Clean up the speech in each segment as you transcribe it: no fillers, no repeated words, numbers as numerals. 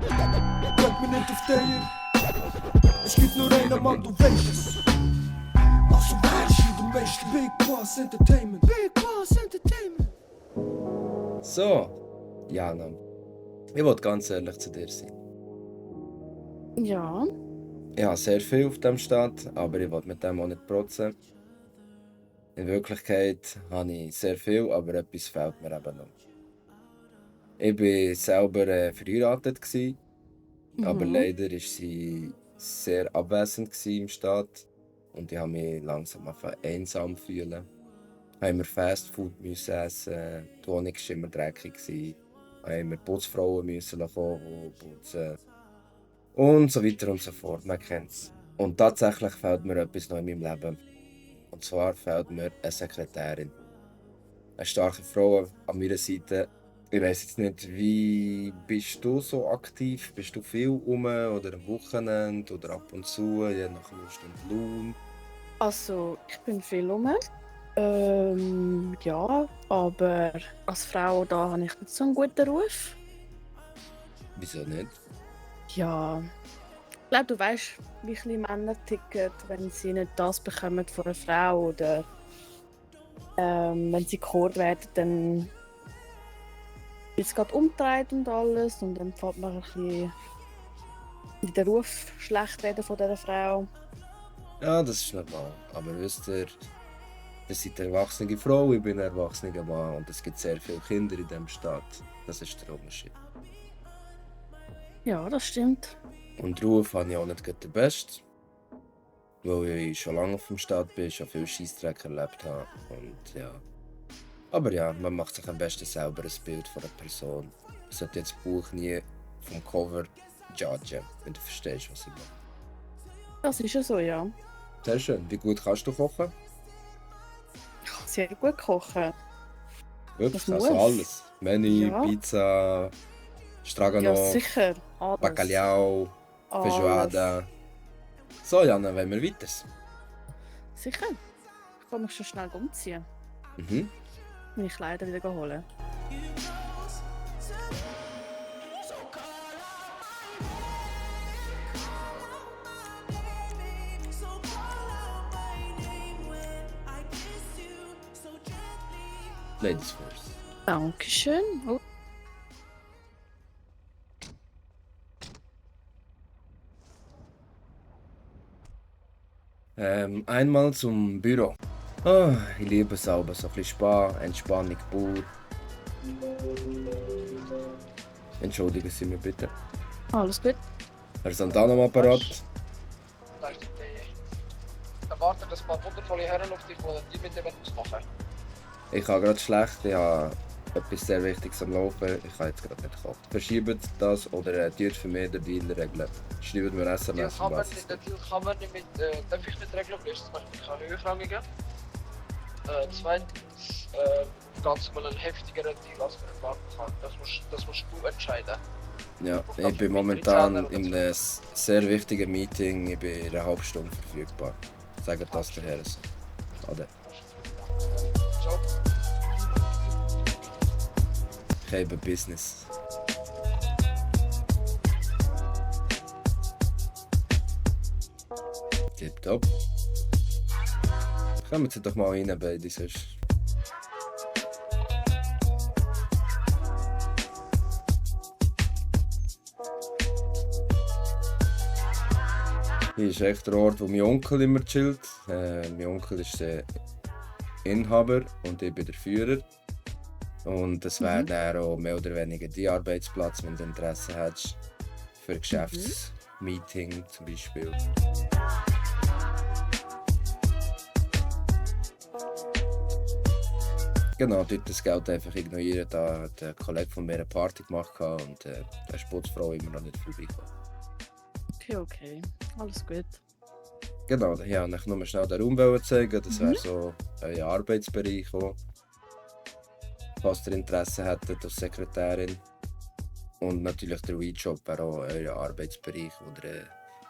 Drück mir nicht auf den. Es gibt nur einen Mann, du weißt es. Also weißt du, du weißt Big Boss Entertainment. Big Boss Entertainment. So, Jana, ich will ganz ehrlich zu dir sein. Ja, Ich habe sehr viel auf dem Start, aber ich will mit dem auch nicht protzen. In Wirklichkeit habe ich sehr viel, aber etwas fehlt mir eben noch. Ich war selber verheiratet, aber leider war sie sehr abwesend im Staat und ich habe mich langsam einsam fühlen. Ich musste Fast Food essen, die Wohnung war immer dreckig. Ich musste Putzfrauen kommen, die putzen. Und so weiter und so fort, man kennt es. Und tatsächlich fehlt mir etwas noch in meinem Leben. Und zwar fehlt mir eine Sekretärin. Eine starke Frau an meiner Seite. Ich weiss jetzt nicht, wie bist du so aktiv? Bist du viel rum oder am Wochenende oder ab und zu, je nach Lust und Laune? also ich bin viel rum. Ja, aber als Frau da habe ich nicht so einen guten Ruf. Wieso nicht? Ja, ich glaube, du weißt, wie viele Männer ticken, wenn sie nicht das bekommen von einer Frau oder wenn sie geholt werden, dann wird es gerade umgedreht und alles und dann fällt man ein bisschen in den Ruf schlecht reden von dieser Frau. Ja, das ist normal. Aber wisst ihr, ihr seid eine erwachsene Frau, ich bin ein erwachsener Mann und es gibt sehr viele Kinder in diesem Staat. Das ist der Unterschied. Ja, das stimmt. Und Ruf habe ich auch nicht gerade den besten, weil ich schon lange auf dem Staat bin, schon viel Scheissdreck erlebt habe. Und ja. Aber ja, man macht sich am besten selber ein Bild von einer Person. Man sollte jetzt das Buch nie vom Cover judgen, wenn du verstehst, was ich meine. Das ist ja so, ja. Sehr schön. Wie gut kannst du kochen? Ich kann sehr gut kochen. Wirklich, Das also muss. alles. Menü, Ja. Pizza, Ja, Stroganoff, sicher. Alles. Bacalhau, Alles. Feijoada. So, Jana, wollen wir weiter? Sicher. Ich kann mich schon schnell umziehen. Mhm. Meine Kleider wieder holen. Ladies first. Dankeschön. Oh. Einmal zum Büro. Oh, ich liebe es aber, so ein bisschen Spa, Entspannung pur. Entschuldigen Sie mir bitte. Alles gut. Herr Santana am Apparat. Da ist die erwartet ein paar wundervolle Herren auf dich, die mit dir ausmachen. Ich habe gerade schlecht, ich habe etwas sehr Wichtiges am Laufen. Ich kann jetzt gerade nicht kochen. Verschiebt das oder tut für mich der Deal regeln. Schreibt mir ein Den Deal SMS, kann man was es nicht, den gibt. Deal kann man nicht mit, darf ich nicht regeln, das mache ich keine höherrangigen. Zweitens, ganz mal einen heftigeren Deal, als man erwarten kann. Das musst du entscheiden. Ja, ich bin momentan in einem sehr wichtigen Meeting. Ich bin in einer halben Stunde verfügbar. Sagt das der Herr so. Ade. So, Ich habe Business. Tipptopp. Kommen Sie doch mal rein, beide sonst. Hier ist echt der Ort, wo mein Onkel immer chillt. Mein Onkel ist der Inhaber und ich bin der Führer. Und das wäre dann auch mehr oder weniger dein Arbeitsplatz, wenn du Interesse hättest. Für ein Geschäftsmeeting zum Beispiel. Genau, dort das Geld einfach ignorieren. Da hat ein Kollege von mir eine Party gemacht und da ist die Putzfrau immer noch nicht vorbeigekommen. Okay. Alles gut. Genau, ja, ich nur schnell den Raum zeigen. Das wäre so euer Arbeitsbereich auch. Falls ihr Interesse hättet als Sekretärin. Und natürlich der WeJob wäre auch euer Arbeitsbereich, wo ihr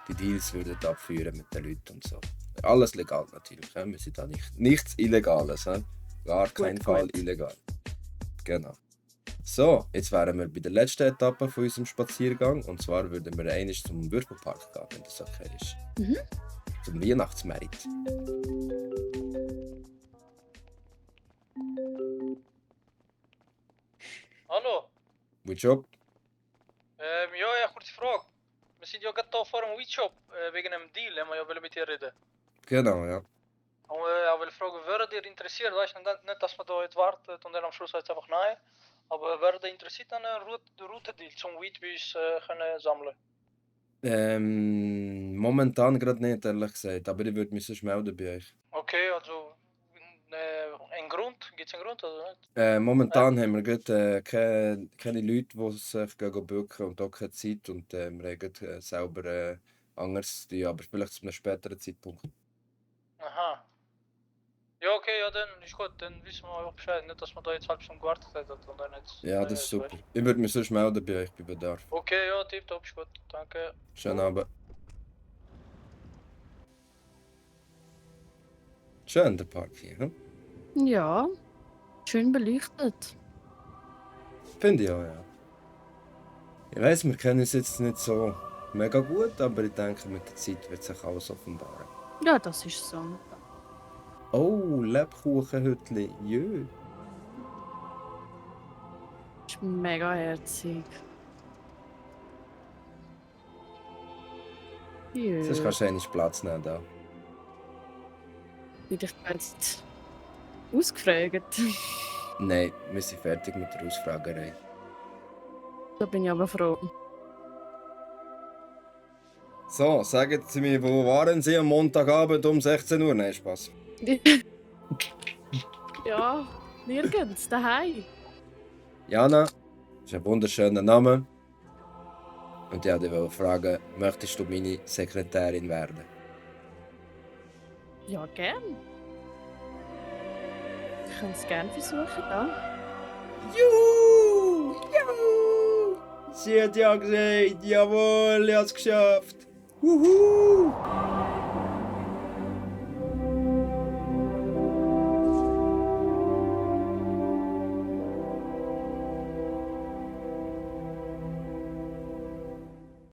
die Deals würdet abführen mit den Leuten und so. Alles legal natürlich, wir sind da nichts Illegales. Gar kein Gut, Fall gut. illegal. Genau. So, jetzt wären wir bei der letzten Etappe von unserem Spaziergang. Und zwar würden wir einmal zum Würfelpark gehen, wenn das okay ist. Mhm. Zum Weihnachtsmerit. Hallo? Gut Job. Ja, ja, kurze Frage. Wir sind ja gerade hier vor dem Weedshop wegen einem Deal, haben wir ja wollen mit dir reden. Genau, ja. Und ich will fragen, wäre dir interessiert, weißt du, nicht, dass man da jetzt wartet und dann am Schluss heißt es einfach nein, aber wäre dir interessiert an einem Route-Deal zum Weed bei uns können sammeln? Momentan gerade nicht, ehrlich gesagt. Aber ich würde mich sonst melden bei euch. Okay, also ein Grund? Gibt es einen Grund oder nicht? Momentan haben wir gerade keine Leute, die sich bücken und auch keine Zeit. Und wir haben gerade, selber anderes zu tun, aber vielleicht zu einem späteren Zeitpunkt. Aha. Ja, okay, ja, dann ist gut, dann wissen wir einfach Bescheid. Nicht, dass man da jetzt halb Stunde gewartet hat und dann jetzt. Ja, das ist super. Ich würde mich sonst melden bei euch bei Bedarf. Okay, ja, tipptopp, ist gut, danke. Schönen Abend. Schön, der Park hier. Hm? Ja, schön beleuchtet. Finde ich auch, ja. Ich weiss, wir kennen uns jetzt nicht so mega gut, aber ich denke, mit der Zeit wird sich alles offenbaren. Ja, das ist so. Oh, Lebkuchenhütli. Jö. Das ist mega herzig. Ja. Sonst kannst du einmal Platz nehmen da. Bin ich jetzt ausgefragt? Nein, wir sind fertig mit der Ausfragerei. Da bin ich aber froh. So, sagen Sie mir, wo waren Sie am Montagabend um 16 Uhr? Nein, Spaß. Ja, nirgends, daheim. Jana, das ist ein wunderschöner Name. Und ich wollte dich fragen, möchtest du meine Sekretärin werden? Ja, gern. Ich kann es gerne versuchen, ja. Juhu! Juhu! Sie hat ja gesagt, jawohl, ich habe es geschafft. Wuhu!